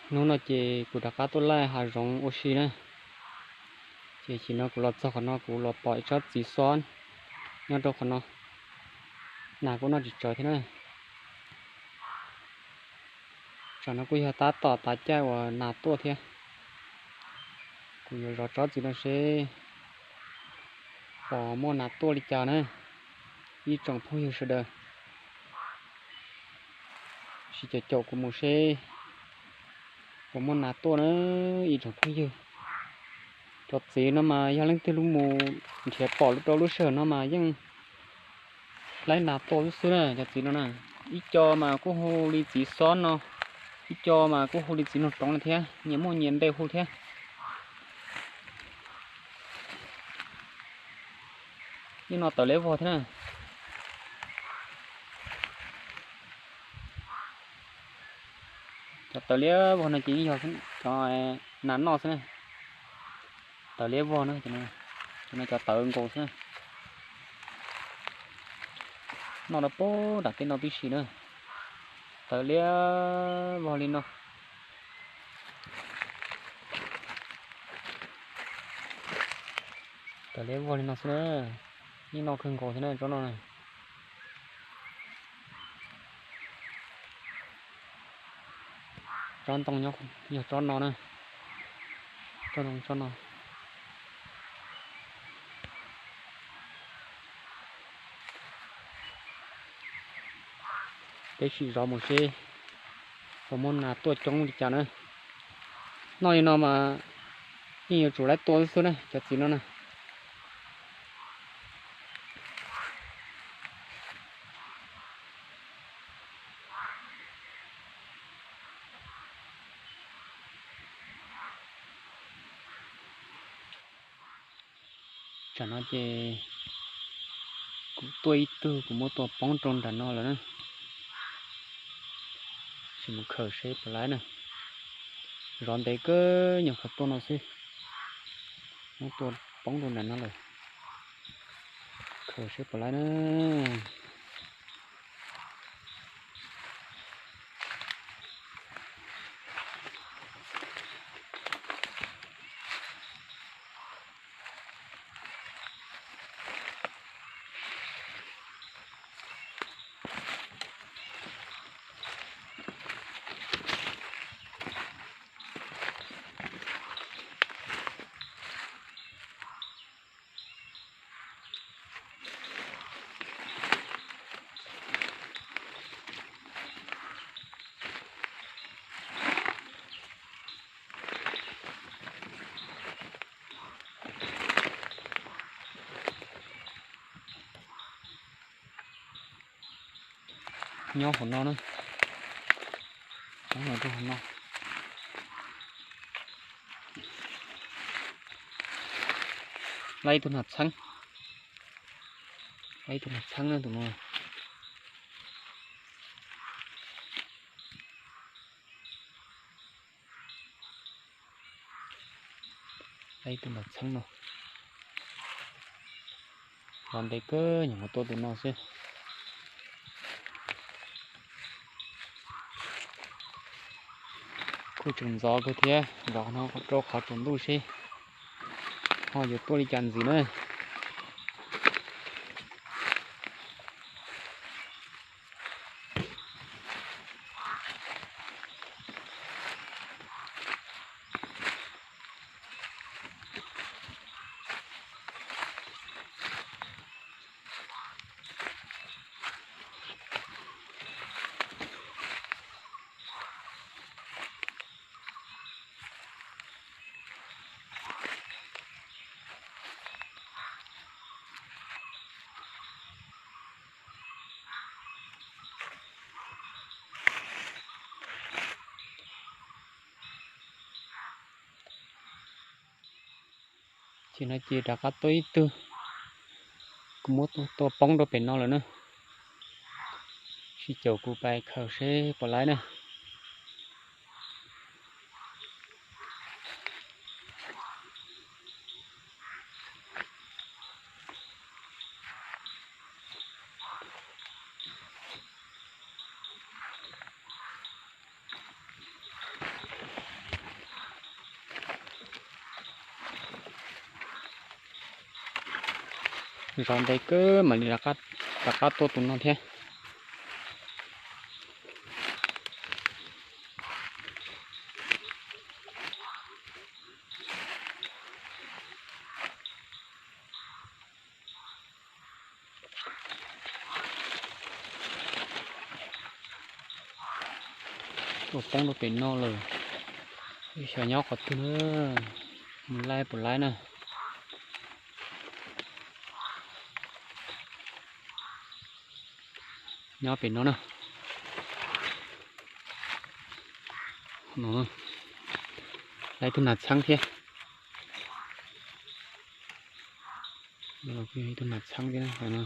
Hnub no ces kuv rov qab tuaj laij hav zoov ua si na. Ces tam sim no kuv los txog qhov no kuv los pom ib tsob txiv xob nyob rau qhov no. Nas kuj noj tsis tsawg thiab na. Tsam no kuj yog tab tom tav caij uas nas tuaj thiab. Kuv yuav zov tsob txiv no seb puas muaj nas tuaj li cas na. Ib tsoom phooj ywg sawv daws, sim caum caum kuv mus seb puas muaj nas tuaj na ib tsoom phooj ywg. Cov txiv no mas yog leej twg los mus nrhiav pom rau lub sij hawm no mas yeej laib nas tuaj xwb xwb na cov txiv no na. Ib co mas kuj hu li txiv xob no, ib co mas kuj hu li txiv noog roov no thiab, nyias muaj nyias npe hu thiab. Yeej no tawv liab vog thiab na. Cov tawv liab vog no ces yeej yog cov nas noj xwb na. Tawv liab vog na, cov no cov tawv nkaus xwb na. Noj rau pem nram tej no tib si na. Tawv liab vog li no. Tawv liab vog li no xwb na. Yeej noj kawg nkaus thiab na tsob no na. Tsob ntoo nyob yog tsob no na. Tsob ntoo tsob no. Peb sim zov mus seb puas muaj nas tuaj coob li cas na. Noj li no mas yeej yuav tsum laib tuaj xwb xwb na cov txiv no na. Tsam no ces kuv tuaj ib tug kuv muab tua poob rau nram no lawm na. Sim mus khaws seb puas laib na. Zov ntev kawg nyuam qhuav tuaj no xwb. Muab tua poob rau nram no lawm. Khaws seb puas laib na. Nyob hauv no na. Nyob hauv no. Laib ib tug nas txheeb. Laib ib tug nas txheeb na tus no. Laib ib tug nas txheeb no. Zov ntev kawg nyuam qhuav tuaj tus no xwb. Kuj tseem ntxov kawg thiab, zov no rau qhov tsaus ntuj seb ho yuav tuaj li cas ntxiv na. Ces no ces rov qab tuaj ib tug, kuv muab tua poob rau pem no lawm na. Sib caum kuv pais khaws seb puas laib na. Zov ntev kawg mam li rov qab tuaj tus no thiab. Tuaj poob rau pem no lawm. Xyov nyob qhov twg na, mus laij puas laij na. Nyob pem no na. Laij tus nas txheeb thiab. Tus nas txheeb thiab no.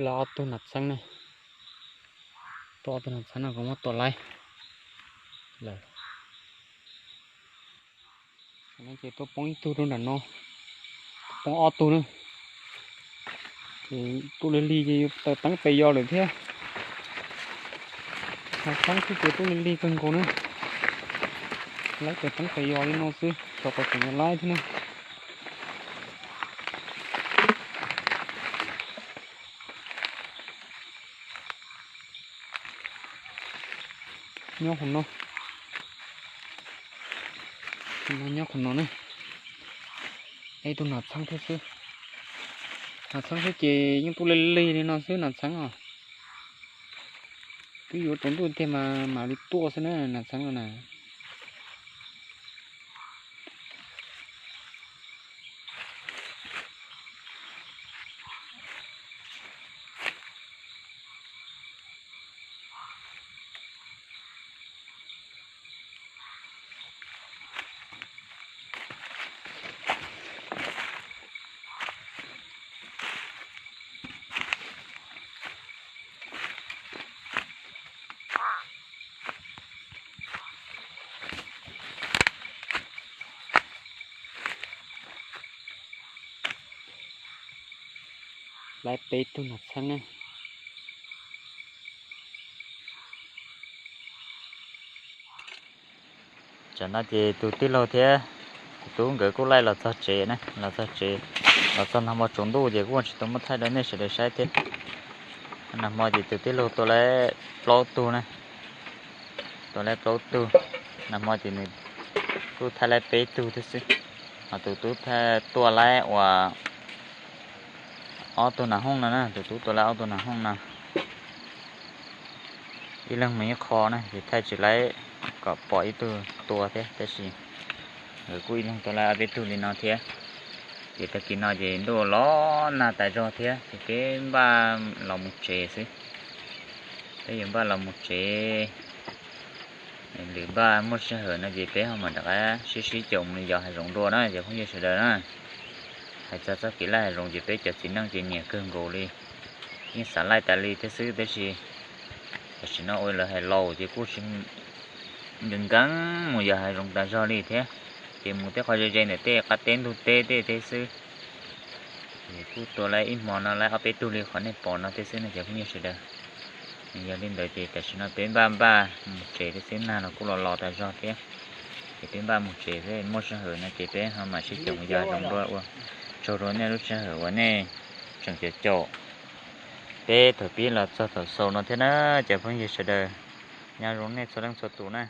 Los ob tug nas txheeb na. Tuaj ob tug nas txheeb no kuv muab tua laij lawm. Ces tuaj poob ib tug rau nram no, poob ob tug na. Ces tuaj lig lig ces yuav tawm teeb pes yos lawm thiab. Nas txheeb xwb ces tuaj lig lig kawg nkaus na. Laij tawm teeb pes yos li no xwb, xyov puas tseem yuav laij thiab na. Nyob qhov no, nyob qhov no na. Ib tug nas txheeb thiab xwb. Nas txheeb xwb ces yeej tuaj lig lig li no xwb nas txheeb os. Twb yuav tsaus ntuj tiag mas mam li tuaj xwb na nas txheeb no na. Laij peb tug nas txheeb na. Tsam no ces tus tij laug thiab tus tub nkawd kuj laij los txog tsev na, los txog tsev, los txog nag hmo tsaus ntuj ces kuj tsis tau muab thaij rau nej sawv daws saib thiab. Nag hmo ces tus tij laug tua laib plaub tug na, tua laib plaub tug. Nag hmo ces nws kuj thaij laib peb tug thiab xwb, ho tus tub thaij tua laib uas ob tug nas hooj no na, tus tub tua laib ob tug nas hooj no. Ib leeg mus ib qho na, ces thaij tsis laib kom pom ib tug tua thiab, tab sis nkawd kuj ib leeg tua laib ob peb tug li no thiab. Ces tag kis no ces ntuj los nag tas zog thiab ces peb npaj los mus tsev xwb. Peb yuav npaj los mus tsev, lwm npaj muaj sij hawm no ces peb ho mam rov qab sib sib caum mus yos hav zoov dua na cov phooj ywg sawv daws na. Hais txog txoj kev laij hav zoov ces peb cov txiv neej ces nyiam kawg nkaus li, yeej xav laij tas li thiab xwb, tab sis tam sim no ua lawv hais laus ces kuj tsis nkees nkees mus yos hav zoov tas zog li thiab, ces mus tej qhov ze ze ntawm tej qab teb ntug teb tej teb xwb. Ces kuj tua laib ib hmo no laib ob peb tug li qhov nej pom no tej xwb no cov phooj ywg sawv daws. Yog li ntawd ces tam sim no peb npaj npaj mus tsev thiab xwb, nag los kuj los los tas zog thiab. Ces peb npaj mus tsev xwb, muaj sij hawm no ces peb ho mam sib caum mus yos hav zoov dua ua tsaug rau nej lub sij hawm uas nej tseem caum caum peb thaum pib los txog thaum xaus no thiab na cov phooj ywg sawv daws. Nyob zoo nej txhua leej txhua tus na.